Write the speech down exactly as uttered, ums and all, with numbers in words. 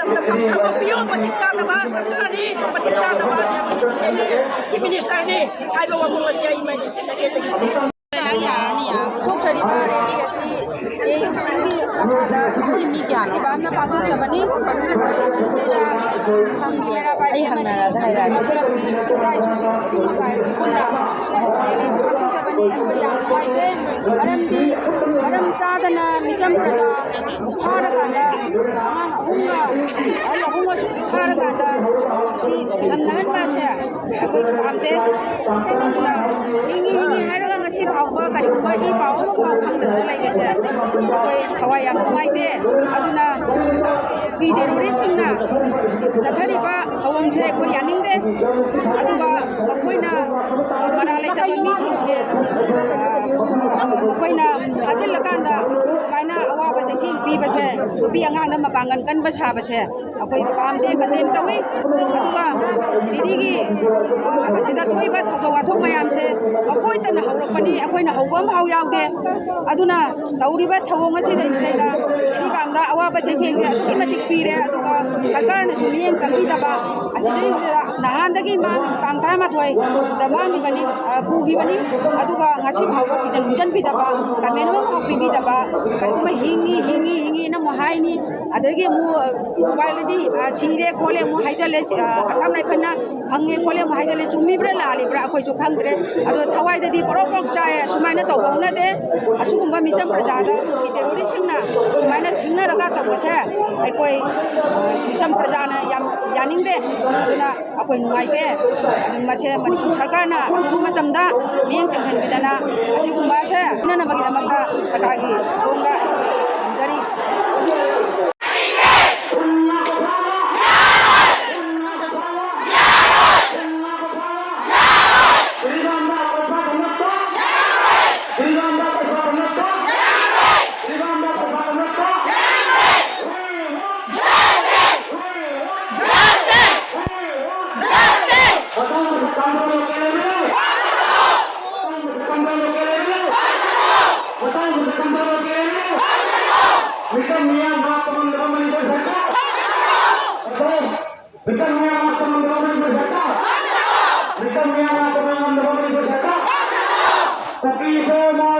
ꯊꯕꯛ ꯄꯤꯌꯨ, ꯃꯇꯤꯛ ꯆꯥꯗꯕ ꯁꯔꯀꯥꯔꯅꯤ, ꯃꯇꯤꯛ ꯆꯥꯗꯕ ꯆꯤꯐ ꯃꯤꯅꯤꯁꯇꯔꯅꯤ ꯍꯥꯏꯕ ꯋꯥꯐꯝ ꯑꯁꯤ ꯑꯩ ꯃꯥꯏꯀꯩꯗꯒꯤ ꯊꯣꯛꯆꯔꯤꯕ ꯔꯦꯂꯤ ꯑꯁꯤ ꯖꯦ ꯑꯦꯝ ꯁꯤꯒꯤ ꯃꯈꯥꯗ ꯑꯩꯈꯣꯏ ꯃꯤ ꯀꯌꯥꯅꯣ? ꯄꯥꯝꯅ ꯄꯥꯡꯊꯣꯛꯆꯕꯅꯤ꯫ ꯃꯁꯤꯗ ꯈꯪꯕꯤ ꯃꯩꯔꯥ ꯄꯥꯏꯕꯤ ꯑꯩ ꯍꯪꯅꯔꯒ ꯍꯥꯏꯔꯛꯑꯒꯦ꯫ ꯏꯆꯥ ꯏꯁꯨꯁꯤꯡ ꯈꯨꯗꯤꯡꯃꯛ ꯍꯥꯏꯕꯗꯤ ꯄꯨꯟꯅ ꯔꯦꯂꯤꯁꯤ ꯄꯥꯡꯊꯣꯛꯆꯕꯅꯤ꯫ ꯑꯩꯈꯣꯏ ꯌꯥꯝ ꯅꯨꯡꯉꯥꯏꯇꯦ꯫ ꯃꯔꯝꯗꯤ ꯃꯔꯝ ꯆꯥꯗꯅ ꯃꯤꯆꯝ ꯄ꯭ꯔꯖꯥ ꯐꯥꯔꯀꯥꯟꯗ ꯑꯉꯥꯡ ꯑꯍꯨꯝꯒ ꯑꯍꯜ ꯑꯍꯨꯝꯒ ꯐꯥꯔꯀꯥꯟꯗ ꯁꯤ ꯉꯝꯅꯍꯟꯕꯁꯦ ꯑꯩꯈꯣꯏ ꯄꯥꯝꯗꯦ꯫ ꯑꯗꯨꯅ ꯍꯤꯡꯉꯤ ꯍꯤꯡꯉꯤ ꯍꯥꯏꯔꯒ ꯉꯁꯤ ꯐꯥꯎꯕ ꯀꯔꯤꯒꯨꯝꯕ ꯏ ꯄꯥꯎ ꯑꯃ ꯐꯥꯎ ꯐꯪꯗꯗꯅ ꯂꯩꯕꯁꯦ ꯑꯩꯈꯣꯏ ꯊꯋꯥꯏ ꯌꯥꯝ ꯅꯨꯡꯉꯥꯏꯇꯦ꯫ ꯑꯗꯨꯅ ꯀꯨꯀꯤ ꯇꯦꯔꯣꯔꯤꯁꯁꯤꯡꯅ ꯆꯠꯊꯔꯤꯕ ꯊꯧꯑꯣꯡꯁꯦ ꯑꯩꯈꯣꯏ ꯌꯥꯅꯤꯡꯗꯦ꯫ ꯑꯗꯨꯒ ꯃꯈꯣꯏꯅ ꯃꯔꯥꯜ ꯂꯩꯇꯕ ꯃꯤꯁꯤꯡꯁꯦ, ꯑ, ꯃꯈꯣꯏꯅ ꯐꯥꯖꯤꯜꯂꯀꯥꯟꯗ ꯁꯨꯃꯥꯏꯅ ꯑꯋꯥꯕ ꯆꯩꯊꯦꯡ ꯄꯤꯕꯁꯦ, ꯅꯨꯄꯤ ꯑꯉꯥꯡꯗ ꯃꯄꯥꯡꯒꯜ ꯀꯟꯕ ꯁꯥꯕꯁꯦ ꯑꯩꯈꯣꯏ ꯄꯥꯝꯗꯦ, ꯀꯟꯗꯦꯝ ꯇꯧꯏ꯫ ꯑꯗꯨꯒ ꯗꯤꯜꯂꯤꯒꯤ ꯑꯁꯤꯗ ꯊꯣꯛꯏꯕ ꯊꯧꯗꯣꯛ ꯋꯥꯊꯣꯛ ꯃꯌꯥꯝꯁꯦ ꯃꯈꯣꯏꯇꯅ ꯍꯧꯔꯛꯄꯅꯤ, ꯑꯩꯈꯣꯏꯅ ꯍꯧꯕ ꯑꯃꯐꯥꯎ ꯌꯥꯎꯗꯦ꯫ ꯑꯗꯨꯅ ꯇꯧꯔꯤꯕ ꯊꯧꯑꯣꯡ ꯑꯁꯤꯗꯩꯁꯤꯗꯩꯗ ꯖꯤꯔꯤꯕꯥꯝꯗ ꯑꯋꯥꯕ ꯆꯩꯊꯦꯡꯁꯦ ꯑꯗꯨꯛꯀꯤ ꯃꯇꯤꯛ ꯄꯤꯔꯦ꯫ ꯑꯗꯨꯒ ꯁꯔꯀꯥꯔꯅꯁꯨ ꯃꯤꯠꯌꯦꯡ ꯆꯪꯕꯤꯗꯕ, ꯑꯁꯤꯗꯩꯁꯤꯗ ꯅꯍꯥꯟꯗꯒꯤ ꯃꯥꯒꯤ ꯇꯥꯡ ꯇꯔꯥꯃꯥꯊꯣꯏꯗ ꯃꯥꯡꯈꯤꯕꯅꯤ, ꯑ, ꯄꯨꯈꯤꯕꯅꯤ꯫ ꯑꯗꯨꯒ ꯉꯁꯤ ꯐꯥꯎꯕ ꯊꯤꯖꯤꯟ ꯍꯨꯝꯖꯤꯟꯕꯤꯗꯕ, ꯀꯃꯦꯟ ꯑꯃꯐꯥꯎ ꯄꯤꯕꯤꯗꯕ, ꯀꯔꯤꯒꯨꯝꯕ ꯍꯤꯡꯉꯤ, ꯍꯤꯡꯉꯤ, ꯍꯤꯡꯉꯤꯅ ꯑꯃꯨꯛ ꯍꯥꯏꯅꯤ, ꯑꯗꯨꯗꯒꯤ ꯑꯃꯨꯛ ꯃꯣꯕꯥꯏꯜꯗꯗꯤ, ꯑ, ꯁꯤꯔꯦ ꯈꯣꯠꯂꯦ ꯑꯃꯨꯛ ꯍꯥꯏꯖꯜꯂꯦ, ꯑ, ꯑꯁꯥꯝ ꯔꯥꯏꯐꯜꯅ ꯐꯪꯉꯦ ꯈꯣꯠꯂꯦ ꯑꯃꯨꯛ ꯍꯥꯏꯖꯜꯂꯦ꯫ ꯆꯨꯝꯃꯤꯕ꯭ꯔꯥ ꯂꯥꯜꯂꯤꯕ꯭ꯔꯥ ꯑꯩꯈꯣꯏꯁꯨ ꯈꯪꯗ꯭ꯔꯦ꯫ ꯑꯗꯣ ꯊꯋꯥꯏꯗꯗꯤ ꯄꯣꯔꯣꯛ ꯄꯣꯔꯣꯛ ꯆꯥꯏꯌꯦ꯫ ꯑꯁꯨꯃꯥꯏꯅ ꯇꯧꯕ ꯍꯧꯅꯗꯦ꯫ ꯑꯁꯤꯒꯨꯝꯕ ꯃꯤꯆꯝ ꯄ꯭ꯔꯖꯥꯗ ꯇꯦꯔꯣꯔꯤꯁꯁꯤꯡꯅ ꯁꯨꯃꯥꯏꯅ ꯁꯤꯡꯅꯔꯒ ꯇꯧꯕꯁꯦ ꯑꯩꯈꯣꯏ ꯃꯤꯆꯝ ꯄ꯭ꯔꯖꯥꯅ ꯌꯥꯝ ꯌꯥꯅꯤꯡꯗꯦ꯫ ꯑꯗꯨꯅ ꯑꯩꯈꯣꯏ ꯅꯨꯡꯉꯥꯏꯇꯦ꯫ ꯑꯗꯨ ꯃꯁꯦ ꯃꯅꯤꯄꯨꯔ ꯁꯔꯀꯥꯔꯅ ꯑꯊꯨꯕ ꯃꯇꯝꯗ ꯃꯤꯠꯌꯦꯡ ꯆꯪꯁꯤꯟꯕꯤꯗꯅ ꯑꯁꯤꯒꯨꯝꯕꯁꯦ ꯊꯤꯡꯅꯅꯕꯒꯤꯗꯃꯛꯇ ꯁꯔꯀꯥꯔꯒꯤ ꯃꯈꯣꯡꯗ ꯑꯩꯈꯣꯏ ꯈꯨꯔꯨꯝꯖꯔꯤ꯫ ꯃꯤꯆꯝ ꯃꯤꯌꯥꯝ ꯉꯥꯛꯄ ꯉꯝꯗꯕ ꯃꯅꯤꯄꯨꯔ ꯁꯔꯀꯥꯔ! ꯃꯤꯆꯝ ꯃꯤꯌꯥꯝ ꯉꯥꯛꯄ ꯉꯝꯗꯕ ꯃꯅꯤꯄꯨꯔ ꯁꯔꯀꯥꯔ! ꯀꯨꯀꯤ ꯁꯣꯃꯣꯔ